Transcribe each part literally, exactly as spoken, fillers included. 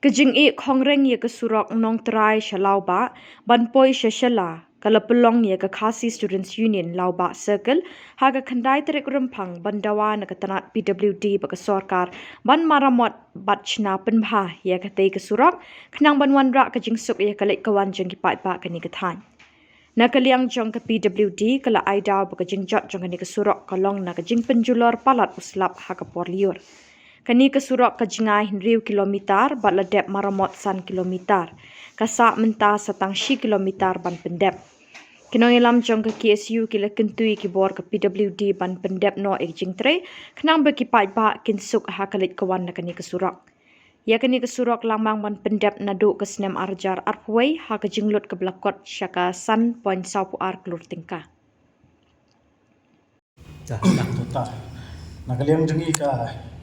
Ka jingïeh khongreng ïa ka surok Nongtrai sha Lawbah ban poi sha Shella ka la pynlong ïa ka Khasi Students Union Lawbah Circle ha ka khyndai tarik Rymphang ban dawa na ka tnat P W D bad ka sorkar ban maramot bad shna pynbha ïa katei ka surok khnang ban wanrah ka jingsuk ïa ka leit ka wan jong ki paidbah kane ka thaiñ. Na ka liang jong ka P W D ka la ai daw ba ka jingjot jong kane ka surok ka long na ka jingpynjulor palat u slap ha ka por lyiur. Kane ka surok ka jngai hynriew kilometer bad la dep maramot san kilometer. Ka sah mynta sa tang shi kilometer ban pyndep. Ki nongïalam jong ka K S U ki la kyntu ïa ki bor ka P W D ban pyndep noh ïa ka jingtrei khnang ba ki paidbah kin suk ha ka leit ka wan na kane ka surok. Ïa kane ka surok la mang ban pyndep naduh ka snem ar hajar arphew wei ha ka jinglut kaba la kot sha ka san point saw phew ar klur tyngka. Dah, dah, dah. Na ka liang jong ngi ka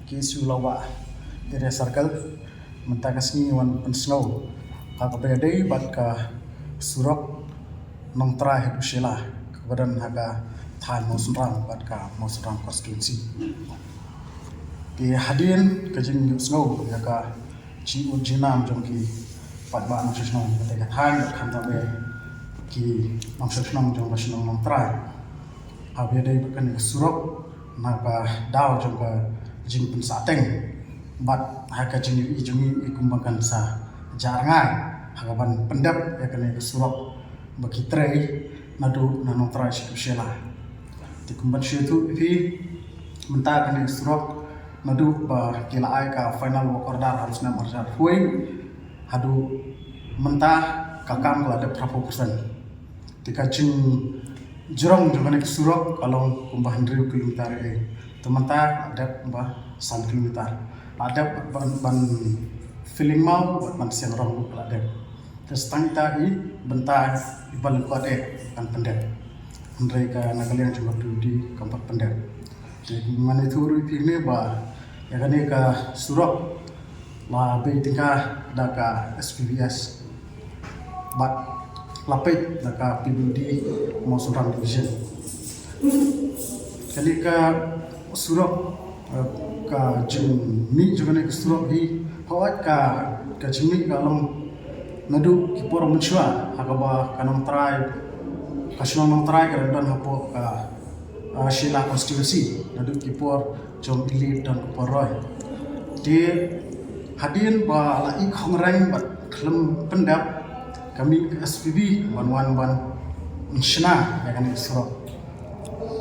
K S U Lawbah Area Circle, mynta ka sngi wan pynsngew ha kaba ïadei bad ka surok Nongtrai haduh Shella kaba don ha ka thaiñ Mawsynram bad ka Mawsynram constituency. Te hadien ka jingïohsngew ïa ka jingud jingnam jong ki paidbah nongshong shnong katei ka thaiñ bad khamtam eh ki nongshong shnong jong ka shnong Nongtrai. Haba ïadei bad kane ka surok na ka daw jong ka jingpynsahteng bad ha ka jingïohi jong ngi i kumba kan sa jar ngai ha kaban pyndep ïa kane ka surok ba ki trei naduh na Nongtrai sha Shella. Te kumban shu ïathuh ïa phi mynta kane ka surok naduh ba ki la ai ka final work order ha u snem ar hajar arphew wei haduh mynta ka kam ka la dep phraphew percent. Te ka jingjrong jong kane ka surok ka long kumba hynriew kilometer eh. Te mynta ka la dep ba san kilometer. La dep ban, ban filling maw bad ban siang rong ruh ka la dep. Te sa tang ita i bynta iba lyngkot eh kan pyndep. Hynrei ka na ka liang jong ka P W D kam pat pyndep. Te ngan ïathuh ruh ïa phi ne ba ïa kane ka surok la bei tyngka da ka S P B S bad la peit da ka P W D Mawsynram Division. Kane ka surok, eh, ka jingmih jong kane ka surok hi, hooid ka, ka jingmih ka long naduh ki por mynshuwa ha kaba ka Nongtrai, ka shnong Nongtrai ka dang don hapoh ka, eh, Shella constituency naduh ki por jong i Late Don Kupar Roy. Te hadien ba la ïeh khongreng bad khlem pyndep ka mih ka S P B ban wan ban shna ïa kane ka surok.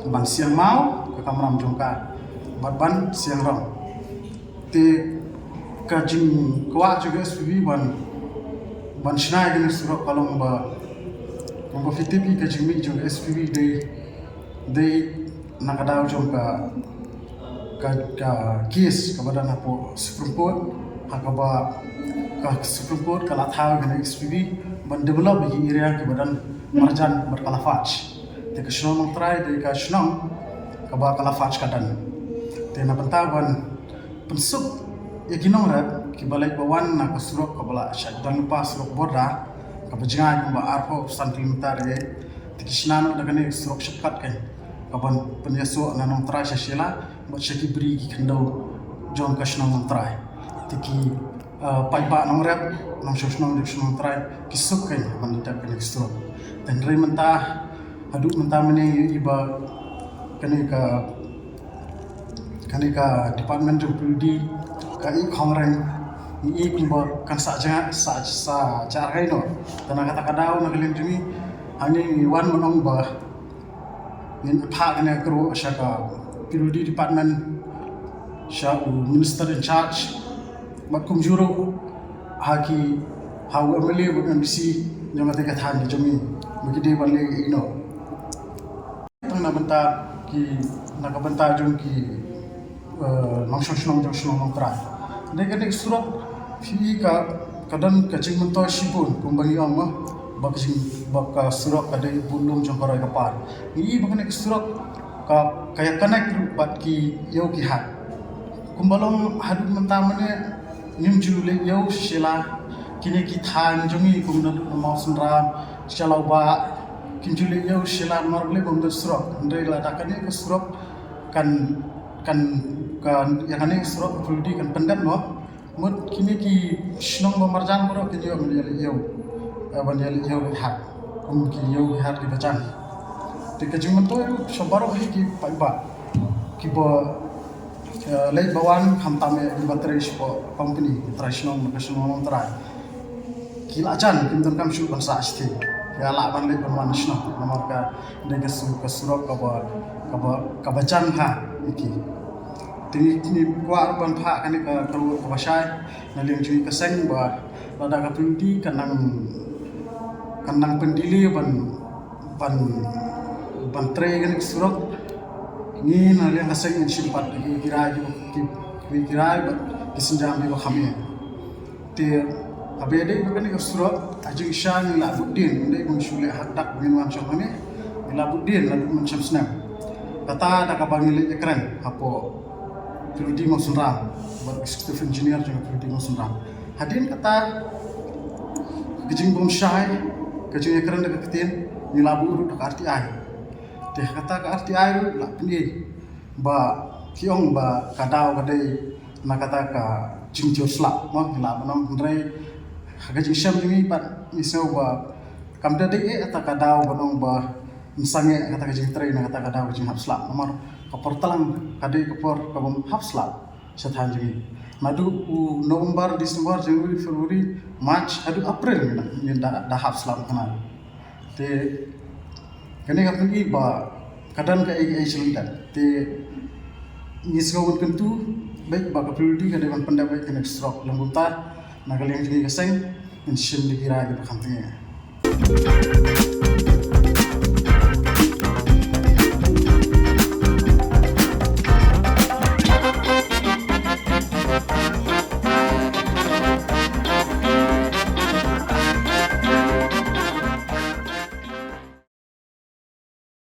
Ban siang maw ka kamram jong ka bad ban siang rong. Te ka jingkwah jong ka S P B ban, ban shna ïa kane ka surok ka long ba, ba phi tip hi ka jingmih jong ka S P B dei, dei na ka daw jong ka, ka, ka case kaba don hapoh Supreme Court, ha kaba ka Supreme Court ka la thaw ïa kane ka S P B ban develop ïa ki area kiba don marjan bad ka la faj. Te ka shnong Nongtrai dei ka shnong kaba ka la faj ka don. Te na bynta ban pynsuk ïa ki nongrep kiba leit ba wan na ka surok kaba la shah don lypa, surok border kaba jngai kumba arphew san kilometer ïa, te ki shna noh da kane ka surok shortcut kan, kaban pynïasoh na Nongtrai sha Shella bad sha ki bri ki khyndew jong ka shnong Nongtrai. Te ki, eh, paidbah nongrep nongshong shnong jong ka shnong Nongtrai ki suk kan ban dep kane ka surok. Te hynrei mynta, haduh mynta mynne ïohi ba kane ka, kane ka department jong P W D ka ïeh khongreng, ïeh kumba kan sa jngai, sa, sa jar ngai noh. Te na kata ka daw na ka liang jong ngi hangne ngi wan ban ong ba ngin phah kane ka ruh sha ka P W D department, sha u minister in charge bad kumjuh ruh ha ki, ha u M L A bad M D C jong kata ka thaiñ ka jong ngi ba ki dei ban leh ïa ino. Tang na bynta ki, na ka bynta jong ki, eh, nongshong shnong jong shnong Nongtrai. Dei kane ka surok phi ka, ka don ka jingmyntoi shibun kumba ngi ong mo, ba ka jing, ba ka surok ka dei bun lum jong ka roi ka par. Ngi i ba kane ka surok ka, ka ïa connect ruh bad ki ïew ki hat. Kumba long haduh mynta mynne ngim ju leit ïew sha Shella, kine ki thaiñ jong ngi kum naduh na Mawsynram, sha Lawbah, kim ju leit ïew sha Shella namar balei? Bym don surok. Hynrei lada kane ka surok kan, kan, kan, ïa kane ka surok ka P W D kan pyndep noh, Mut kine ki shnong ba marjan baroh ki ïoh ban ïaleh ïew, eh, ban ïaleh ïew leh hat. Kum ki ïew leh hat kiba jan. Te ka jingmyntoi ruh sha baroh hi ki paidbah kiba, eh, leit ba wan, khamtam eh kiba trei sha company, trai shnong, ka shnong Nongtrai. Ki la jan, kim donkam shuh ban sah shithi. Ki la lah ban leit ban wan shnong namar ka dei ka su, ka surok kaba, kaba, kaba jan ha ïa ki. Te ngi, ngi kwah ruh ban phah kane ka, ka ruh kaba shai na liang jong ngi ka seng ba lada ka P W D kan nang, kan nang pyndelay ban, ban, ban trei kane ka surok, ngi na liang ka seng ngin shim pat ïa ki rai, ki, ki, ki rai bad ki sienjam kiba kham ïa. Te haba ïadei bad kane ka surok, ha jingshisha ngi la bud dien, ym dei ba ngi shu leh ha ka dak ba ngin wan shong hangne, ngi la bud dien naduh mynshem snem. Kata da kaba ngi leit ïakren hapoh P W D Mawsynram bad Executive Engineer jong ka P W D Mawsynram. Hadien kata, ka jingbymshai, ka jingïakren da ka ktien, ngi la buh ruh da ka R T I. Te kata ka R T I ruh la pyni ba ki ong ba ka daw ka dei na kata ka jingjur slap, mo, ngi lah ban ong, hynrei ha ka jingshem jong ngi pat ngi sngew ba kam da dei eh kata ka daw ban ong ba ngin sangeh kata ka jingtrei na kata ka daw ka jinghap slap. Namar ka por tlang ka dei ka por kabym hap slap sha thaiñ jong ngi. Naduh u November, December, January, February, March haduh April ngin da, ngin da, da hap slap kane. Te kane ka pyni ba ka don kaei kaei sha lyndet. Te ngi sngew ban kyntu beit ba ka P W D ka dei ban pyndep beit kane ka surok, lym kumta na ka liang jong ngi ka seng ngin shim da ki rai kiba kham tynge.